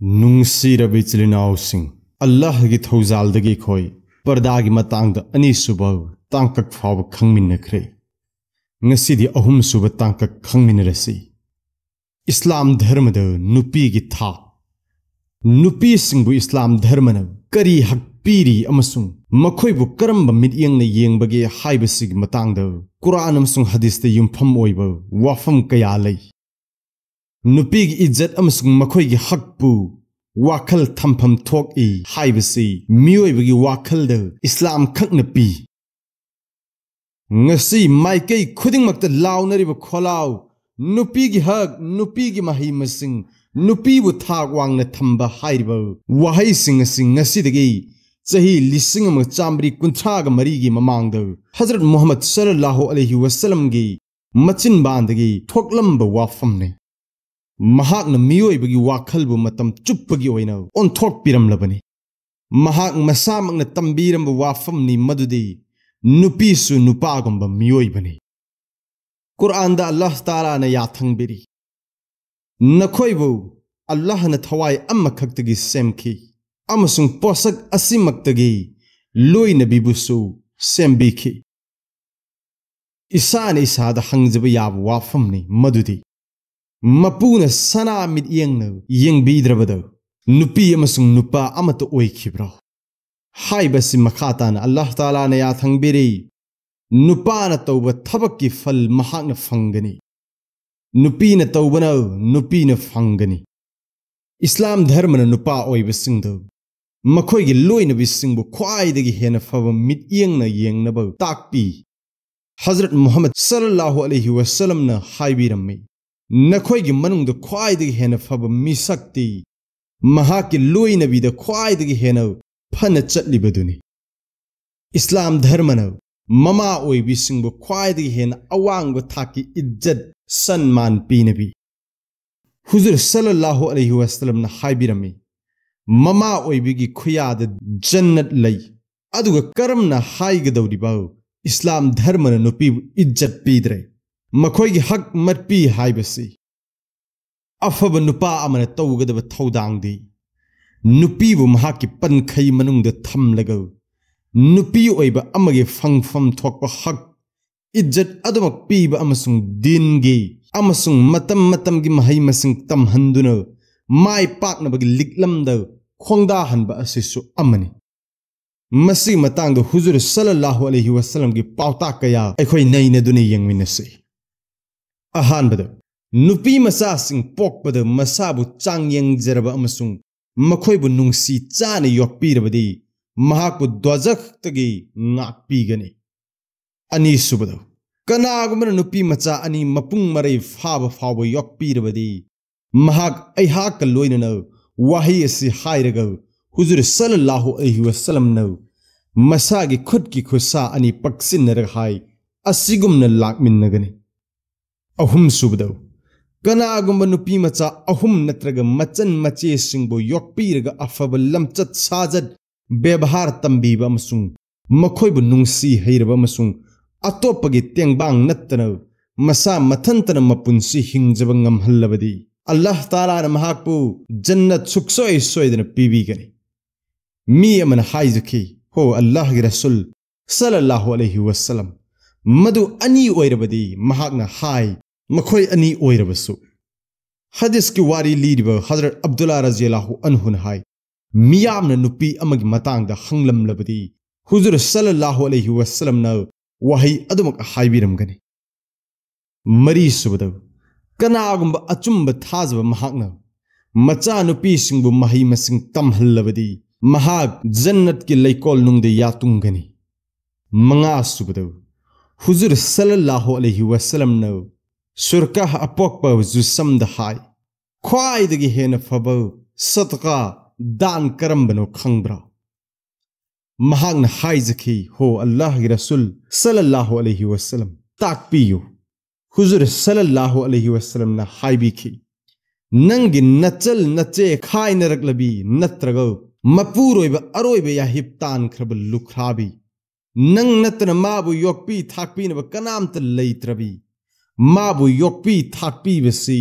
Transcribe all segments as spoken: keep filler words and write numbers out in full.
ꯅꯨꯡꯁꯤꯔꯕ ꯏꯆꯤꯜ ꯏꯅꯥꯎꯁꯤꯡ, ꯑꯜꯂꯥꯍꯒꯤ ꯊꯧꯖꯥꯜꯗꯒꯤ ꯑꯩꯈꯣꯏ ꯄꯔꯗꯥꯒꯤ ꯃꯇꯥꯡꯗ ꯑꯅꯤꯁꯨꯕ ꯇꯥꯡꯀꯛ ꯐꯥꯎꯕ ꯈꯪꯃꯤꯟꯅꯈ꯭ꯔꯦ꯫ ꯉꯁꯤꯗꯤ ꯑꯍꯨꯝꯁꯨꯕ ꯇꯥꯡꯀꯛ ꯈꯪꯃꯤꯟꯅꯔꯁꯤ꯫ ꯏꯁꯂꯥꯝ ꯙꯔꯃꯗ ꯅꯨꯄꯤꯒꯤ ꯊꯥꯛ꯫ ꯅꯨꯄꯤꯁꯤꯡꯕꯨ ꯏꯁꯂꯥꯝ ꯙꯔꯃꯅ ꯀꯔꯤ ꯍꯛ ꯄꯤꯔꯤ ꯑꯃꯁꯨꯡ ꯃꯈꯣꯏꯕꯨ ꯀꯔꯝꯕ ꯃꯤꯠꯌꯦꯡꯅ ꯌꯦꯡꯕꯒꯦ ꯍꯥꯏꯕꯁꯤꯒꯤ ꯃꯇꯥꯡꯗ ꯀꯨꯔꯥꯟ ꯑꯃꯁꯨꯡ ꯍꯗꯤꯁꯇ ꯌꯨꯝꯐꯝ ꯑꯣꯏꯕ ꯋꯥꯐꯝ ꯀꯌꯥ ꯂꯩ꯫ ꯅꯨꯄꯤꯒꯤ ꯏꯖꯠ ꯑꯃꯁꯨꯡ ꯃꯈꯣꯏꯒꯤ ꯍꯛꯄꯨ ꯋꯥꯈꯜ ꯊꯝꯐꯝ ꯊꯣꯛꯏ ꯍꯥꯏꯕꯁꯤ ꯃꯤꯑꯣꯏꯕꯒꯤ ꯋꯥꯈꯜꯗ ꯏꯁꯂꯥꯝ ꯈꯛꯅ ꯄꯤ꯫ ꯉꯁꯤ ꯃꯥꯏꯀꯩ ꯈꯨꯗꯤꯡꯃꯛꯇ ꯂꯥꯎꯅꯔꯤꯕ ꯈꯣꯜꯂꯥꯎ, "ꯅꯨꯄꯤꯒꯤ ꯍꯛ, ꯅꯨꯄꯤꯒꯤ ꯃꯍꯩ ꯃꯁꯤꯡ, ꯅꯨꯄꯤꯕꯨ ꯊꯥꯛ ꯋꯥꯡꯅ ꯊꯝꯕ" ꯍꯥꯏꯔꯤꯕ ꯋꯥꯍꯩꯁꯤꯡ ꯑꯁꯤ ꯉꯁꯤꯗꯒꯤ ꯆꯍꯤ ꯂꯤꯁꯤꯡ ꯑꯃ ꯆꯥꯃꯔꯤ ꯀꯨꯟꯊ꯭ꯔꯥꯒ ꯃꯔꯤꯒꯤ ꯃꯃꯥꯡꯗ ꯍꯖꯔꯠ ꯃꯨꯍꯝꯃꯗ ꯁꯜꯂꯜꯂꯥꯍꯨ ꯑꯂꯩꯍꯤ ꯋꯁꯜꯂꯝꯒꯤ ꯃꯆꯤꯟꯕꯥꯟꯗꯒꯤ ꯊꯣꯛꯂꯝꯕ ꯋꯥꯐꯝꯅꯤ꯫ ꯃꯍꯥꯛꯅ ꯃꯤꯑꯣꯏꯕꯒꯤ ꯋꯥꯈꯜꯕꯨ ꯃꯇꯝ ꯆꯨꯞꯄꯒꯤ ꯑꯣꯏꯅ ꯑꯣꯟꯊꯣꯛꯄꯤꯔꯝꯂꯕꯅꯤ꯫ ꯃꯍꯥꯛ ꯃꯁꯥꯃꯛꯅ ꯇꯝꯕꯤꯔꯝꯕ ꯋꯥꯐꯝꯅꯤ ꯃꯗꯨꯗꯤ ꯅꯨꯄꯤꯁꯨ ꯅꯨꯄꯥꯒꯨꯝꯕ ꯃꯤꯑꯣꯏꯕꯅꯤ꯫ ꯀꯨꯔꯥꯟꯗ ꯑꯜꯂꯥꯍ ꯇꯥꯂꯥꯅ ꯌꯥꯊꯪꯕꯤꯔꯤ, "ꯅꯈꯣꯏꯕꯨ ꯑꯜꯂꯥꯍꯅ ꯊꯋꯥꯏ ꯑꯃꯈꯛꯇꯒꯤ ꯁꯦꯝꯈꯤ ꯑꯃꯁꯨꯡ ꯄꯣꯠꯁꯛ ꯑꯁꯤꯃꯛꯇꯒꯤ ꯂꯣꯏꯅꯕꯤꯕꯨꯁꯨ ꯁꯦꯝꯕꯤꯈꯤ"꯫ ꯏꯁꯥꯅ ꯏꯁꯥꯗ ꯍꯪꯖꯕ ꯌꯥꯕ ꯋꯥꯐꯝꯅꯤ ꯃꯗꯨꯗꯤ, ꯃꯄꯨꯅ ꯁꯅꯥ ꯃꯤꯠꯌꯦꯡꯅ ꯌꯦꯡꯕꯤꯗ꯭ꯔꯕꯗ ꯅꯨꯄꯤ ꯑꯃꯁꯨꯡ ꯅꯨꯄꯥ ꯑꯃꯠꯇ ꯑꯣꯏꯈꯤꯕ꯭ꯔꯣ? ꯍꯥꯏꯕꯁꯤ ꯃꯈꯥ ꯇꯥꯅ ꯑꯜꯂꯥꯍ ꯇꯥꯂꯥꯅ ꯌꯥꯊꯪꯕꯤꯔꯤ, "ꯅꯨꯄꯥꯅ ꯇꯧꯕ ꯊꯕꯛꯀꯤ ꯐꯜ ꯃꯍꯥꯛꯅ ꯐꯪꯒꯅꯤ, ꯅꯨꯄꯤꯅ ꯇꯧꯕꯅ ꯅꯨꯄꯤꯅ ꯐꯪꯒꯅꯤ"꯫ ꯏꯁꯂꯥꯝ ꯙꯔꯃꯅ ꯅꯨꯄꯥ ꯑꯣꯏꯕꯁꯤꯡꯗꯨ ꯃꯈꯣꯏꯒꯤ ꯂꯣꯏꯅꯕꯤꯁꯤꯡꯕꯨ ꯈ꯭ꯋꯥꯏꯗꯒꯤ ꯍꯦꯟꯅ ꯐꯕ ꯃꯤꯠꯌꯦꯡꯅ ꯌꯦꯡꯅꯕ ꯇꯥꯛꯄꯤ꯫ ꯍꯖꯔꯠ ꯃꯨꯍꯝꯃꯗ ꯁꯜꯂꯜꯂꯥꯍꯨ ꯑꯂꯩꯍꯤ ꯋꯁꯜꯂꯝꯅ ꯍꯥꯏꯕꯤꯔꯝꯃꯤ, "ꯅꯈꯣꯏꯒꯤ ꯃꯅꯨꯡꯗ ꯈ꯭ꯋꯥꯏꯗꯒꯤ ꯍꯦꯟꯅ ꯐꯕ ꯃꯤꯁꯛꯇꯤ ꯃꯍꯥꯛꯀꯤ ꯂꯣꯏꯅꯕꯤꯗ ꯈ꯭ꯋꯥꯏꯗꯒꯤ ꯍꯦꯟꯅ ꯐꯅ ꯆꯠꯂꯤꯕꯗꯨꯅꯤ"꯫ ꯏꯁꯂꯥꯝ ꯙꯔꯃꯅ ꯃꯃꯥ ꯑꯣꯏꯕꯤꯁꯤꯡꯕꯨ ꯈ꯭ꯋꯥꯏꯗꯒꯤ ꯍꯦꯟꯅ ꯑꯋꯥꯡꯕ ꯊꯥꯛꯀꯤ ꯏꯖꯠ ꯁꯟꯃꯥꯟ ꯄꯤꯅꯕꯤ꯫ ꯍꯨꯖꯨꯔ ꯁꯜꯂꯜꯂꯥꯍꯨ ꯑꯂꯩꯍꯤ ꯋꯁꯜꯂꯝꯅ ꯍꯥꯏꯕꯤꯔꯝꯃꯤ, "ꯃꯃꯥ ꯑꯣꯏꯕꯤꯒꯤ ꯈꯨꯌꯥꯗ ꯖꯟꯅꯠ ꯂꯩ"꯫ ꯑꯗꯨꯒ ꯀꯔꯝꯅ ꯍꯥꯏꯒꯗꯧꯔꯤꯕ? ꯏꯁꯂꯥꯝ ꯙꯔꯃꯅ ꯅꯨꯄꯤꯕꯨ ꯏꯖꯠ ꯄꯤꯗ꯭ꯔꯦ, ꯃꯈꯣꯏꯒꯤ ꯍꯛ ꯃꯠꯄꯤ ꯍꯥꯏꯕꯁꯤ꯫ ꯑꯐꯕ ꯅꯨꯄꯥ ꯑꯃꯅ ꯇꯧꯒꯗꯕ ꯊꯧꯗꯥꯡꯗꯤ ꯅꯨꯄꯤꯕꯨ ꯃꯍꯥꯛꯀꯤ ꯄꯟꯈꯩ ꯃꯅꯨꯡꯗ ꯊꯝꯂꯒ ꯅꯨꯄꯤ ꯑꯣꯏꯕ ꯑꯃꯒꯤ ꯐꯪꯐꯝ ꯊꯣꯛꯄ ꯍꯛ, ꯏꯖꯠ ꯑꯗꯨꯃꯛ ꯄꯤꯕ ꯑꯃꯁꯨꯡ ꯗꯤꯟꯒꯤ ꯑꯃꯁꯨꯡ ꯃꯇꯝ ꯃꯇꯝꯒꯤ ꯃꯍꯩ ꯃꯁꯤꯡ ꯇꯝꯍꯟꯗꯨꯅ ꯃꯥꯏ ꯄꯥꯛꯅꯕꯒꯤ ꯂꯤꯛꯂꯝꯗ ꯈꯣꯡꯗꯥꯍꯟꯕ ꯑꯁꯤꯁꯨ ꯑꯃꯅꯤ꯫ ꯃꯁꯤꯒꯤ ꯃꯇꯥꯡꯗ ꯍꯨꯖꯨꯔ ꯁꯜꯂꯜꯂꯥꯍꯨ ꯑꯂꯩꯍꯤ ꯋꯁꯜꯂꯝꯒꯤ ꯄꯥꯎꯇꯥꯛ ꯀꯌꯥ ꯑꯩꯈꯣꯏ ꯅꯩꯅꯗꯨꯅ ꯌꯦꯡꯃꯤꯟꯅꯁꯤ꯫ ꯑꯍꯥꯟꯕꯗ, ꯅꯨꯄꯤ ꯃꯆꯥꯁꯤꯡ ꯄꯣꯛꯄꯗ ꯃꯁꯥꯕꯨ ꯆꯥꯡ ꯌꯦꯡꯖꯔꯕ ꯑꯃꯁꯨꯡ ꯃꯈꯣꯏꯕꯨ ꯅꯨꯡꯁꯤ ꯆꯥꯅ ꯌꯣꯛꯄꯤꯔꯕꯗꯤ ꯃꯍꯥꯛꯄꯨ ꯗ꯭ꯋꯥꯖꯈꯇꯒꯤ ꯉꯥꯛꯄꯤꯒꯅꯤ꯫ ꯑꯅꯤꯁꯨꯕꯗ, ꯀꯅꯥꯒꯨꯝꯕꯅ ꯅꯨꯄꯤ ꯃꯆꯥ ꯑꯅꯤ ꯃꯄꯨꯡ ꯃꯔꯩ ꯐꯥꯕ ꯐꯥꯎꯕ ꯌꯣꯛꯄꯤꯔꯕꯗꯤ ꯃꯍꯥꯛ ꯑꯩꯍꯥꯛꯀ ꯂꯣꯏꯅꯅ ꯋꯥꯍꯩ ꯑꯁꯤ ꯍꯥꯏꯔꯒ ꯍꯨꯖꯨꯔ ꯁꯜꯂꯜꯂꯥꯍꯨ ꯑꯂꯩꯍꯤ ꯋꯁꯜꯂꯝꯅ ꯃꯁꯥꯒꯤ ꯈꯨꯠꯀꯤ ꯈꯨꯠꯁꯥ ꯑꯅꯤ ꯄꯛꯁꯤꯟꯅꯔꯒ ꯍꯥꯏ ꯑꯁꯤꯒꯨꯝꯅ ꯂꯥꯛꯃꯤꯟꯅꯒꯅꯤ꯫ ꯑꯍꯨꯝꯁꯨꯕꯗ, ꯀꯅꯥꯒꯨꯝꯕ ꯅꯨꯄꯤ ꯃꯆꯥ ꯑꯍꯨꯝ ꯅꯠꯇ꯭ꯔꯒ ꯃꯆꯟ ꯃꯆꯦꯁꯤꯡꯕꯨ ꯌꯣꯛꯄꯤꯔꯒ ꯑꯐꯕ ꯂꯝꯆꯠ ꯁꯥꯖꯠ ꯕꯦꯕꯍꯥꯔ ꯇꯝꯕꯤꯕ ꯑꯃꯁꯨꯡ ꯃꯈꯣꯏꯕꯨ ꯅꯨꯡꯁꯤ ꯍꯩꯔꯕ ꯑꯃꯁꯨꯡ ꯑꯇꯣꯞꯄꯒꯤ ꯇꯦꯡꯕꯥꯡ ꯅꯠꯇꯅ ꯃꯁꯥ ꯃꯊꯟꯇꯅ ꯃꯄꯨꯟꯁꯤ ꯍꯤꯡꯖꯕ ꯉꯝꯍꯜꯂꯕꯗꯤ ꯑꯜꯂꯥꯍ ꯇꯥꯂꯥꯅ ꯃꯍꯥꯛꯄꯨ ꯖꯟꯅꯠ ꯁꯨꯛꯁꯣꯏ ꯁꯣꯏꯗꯅ ꯄꯤꯕꯤꯒꯅꯤ꯫ ꯃꯤ ꯑꯃꯅ ꯍꯥꯏꯖꯈꯤ, "ꯍꯣ ꯑꯜꯂꯥꯍꯒꯤ ꯔꯁꯨꯜ ꯁꯜꯂꯜꯂꯥꯍꯨ ꯑꯂꯩꯍꯤ ꯋꯁꯜꯂꯝ, ꯃꯗꯨ ꯑꯅꯤ ꯑꯣꯏꯔꯕꯗꯤ?" ꯃꯍꯥꯛꯅ ꯍꯥꯏ, "ꯃꯈꯣꯏ ꯑꯅꯤ ꯑꯣꯏꯔꯕꯁꯨ꯫" ꯍꯗꯤꯁꯀꯤ ꯋꯥꯔꯤ ꯂꯤꯔꯤꯕ ꯍꯖꯔꯠ ꯑꯕꯗꯨꯜꯂꯥ ꯔꯖꯤꯌꯜꯂꯥꯍꯨ ꯑꯟꯍꯨꯅ ꯍꯥꯏ, ꯃꯤꯌꯥꯝꯅ ꯅꯨꯄꯤ ꯑꯃꯒꯤ ꯃꯇꯥꯡꯗ ꯍꯪꯂꯝꯂꯕꯗꯤ ꯍꯨꯖꯨꯔ ꯁꯜꯂꯜꯂꯥꯍꯨ ꯑꯂꯩꯍꯤ ꯋꯁꯜꯂꯝꯅ ꯋꯥꯍꯩ ꯑꯗꯨꯃꯛ ꯍꯥꯏꯕꯤꯔꯝꯒꯅꯤ꯫ ꯃꯔꯤꯁꯨꯕꯗ, ꯀꯅꯥꯒꯨꯝꯕ ꯑꯆꯨꯝꯕ ꯊꯥꯖꯕ ꯃꯍꯥꯛꯅ ꯃꯆꯥꯅꯨꯄꯤꯁꯤꯡꯕꯨ ꯃꯍꯩ ꯃꯁꯤꯡ ꯇꯝꯍꯜꯂꯕꯗꯤ ꯃꯍꯥꯛ ꯖꯟꯅꯠꯀꯤ ꯂꯩꯀꯣꯜꯅꯨꯡꯗ ꯌꯥꯇꯨꯝꯒꯅꯤ꯫ ꯃꯉꯥꯁꯨꯕꯗ, ꯍꯨꯖꯨꯔ ꯁꯜꯂꯜꯂꯥꯍꯨ ꯑꯂꯩꯍꯤ ꯋꯁꯜꯂꯝꯅ ꯁꯨꯔꯀꯥꯍ ꯑꯄꯣꯛꯄ ꯖꯨꯁꯝꯗ ꯍꯥꯏ, "ꯈ꯭ꯋꯥꯏꯗꯒꯤ ꯍꯦꯟꯅ ꯐꯕ ꯁꯗꯀꯥ, ꯗꯥꯟ, ꯀꯔꯝꯕꯅꯣ ꯈꯪꯕ꯭ꯔꯥ?" ꯃꯍꯥꯛꯅ ꯍꯥꯏꯖꯈꯤ, "ꯍꯣ ꯑꯜꯂꯥꯍꯒꯤ ꯔꯁꯨꯜ ꯁꯜꯂꯜꯂꯥꯍꯨ ꯑꯂꯩꯍꯤ ꯋꯁꯜꯂꯝ, ꯇꯥꯛꯄꯤꯌꯨ꯫" ꯍꯨꯖꯨꯔ ꯁꯜꯂꯜꯂꯥꯍꯨ ꯑꯂꯩꯍꯤ ꯋꯁꯜꯂꯝꯅ ꯍꯥꯏꯕꯤꯈꯤ, "ꯅꯪꯒꯤ ꯅꯆꯜ ꯅꯆꯦ ꯈꯥꯏꯅꯔꯛꯂꯕꯤ ꯅꯠꯇ꯭ꯔꯒ ꯃꯄꯨꯔꯣꯏꯕ ꯑꯔꯣꯏꯕ ꯌꯥꯍꯤꯞ ꯇꯥꯟꯈ꯭ꯔꯕ ꯂꯨꯈ꯭ꯔꯥꯕꯤ, ꯅꯪ ꯅꯠꯇꯅ ꯃꯥꯕꯨ ꯌꯣꯛꯄꯤ ꯊꯥꯛꯄꯤꯅꯕ ꯀꯅꯥꯝꯇ ꯂꯩꯇ꯭ꯔꯕꯤ, ꯃꯥꯕꯨ ꯌꯣꯛꯄꯤ ꯊꯥꯛꯄꯤꯕꯁꯤ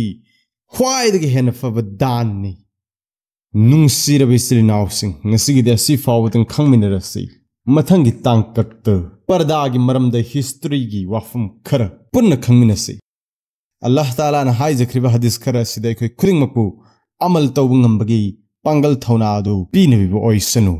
ꯈ꯭ꯋꯥꯏꯗꯒꯤ ꯍꯦꯟꯅ ꯐꯕ ꯗꯥꯟꯅꯤ꯫ ꯅꯨꯡꯁꯤꯔꯕ ꯏꯆꯤꯜ ꯏꯅꯥꯎꯁꯤꯡ, ꯉꯁꯤꯒꯤꯗꯤ ꯑꯁꯤ ꯐꯥꯎꯕꯗꯪ ꯈꯪꯃꯤꯟꯅꯔꯁꯤ꯫ ꯃꯊꯪꯒꯤ ꯇꯥꯡꯀꯛꯇ ꯄꯔꯗꯥꯒꯤ ꯃꯔꯝꯗ ꯍꯤꯁꯇꯣꯔꯤꯒꯤ ꯋꯥꯐꯝ ꯈꯔ ꯄꯨꯟꯅ ꯈꯪꯃꯤꯟꯅꯁꯤ꯫ ꯑꯜꯂꯥꯍ ꯇꯥꯂꯥꯅ ꯍꯥꯏꯖꯈ꯭ꯔꯤꯕ ꯍꯗꯤꯁ ꯈꯔ ꯑꯁꯤꯗ ꯑꯩꯈꯣꯏ ꯈꯨꯗꯤꯡꯃꯛꯄꯨ ꯑꯃꯜ ꯇꯧꯕ ꯉꯝꯕꯒꯤ ꯄꯥꯡꯒꯜ ꯊꯧꯅꯥ ꯑꯗꯨ ꯄꯤꯅꯕꯤꯕ ꯑꯣꯏꯁꯅꯨ꯫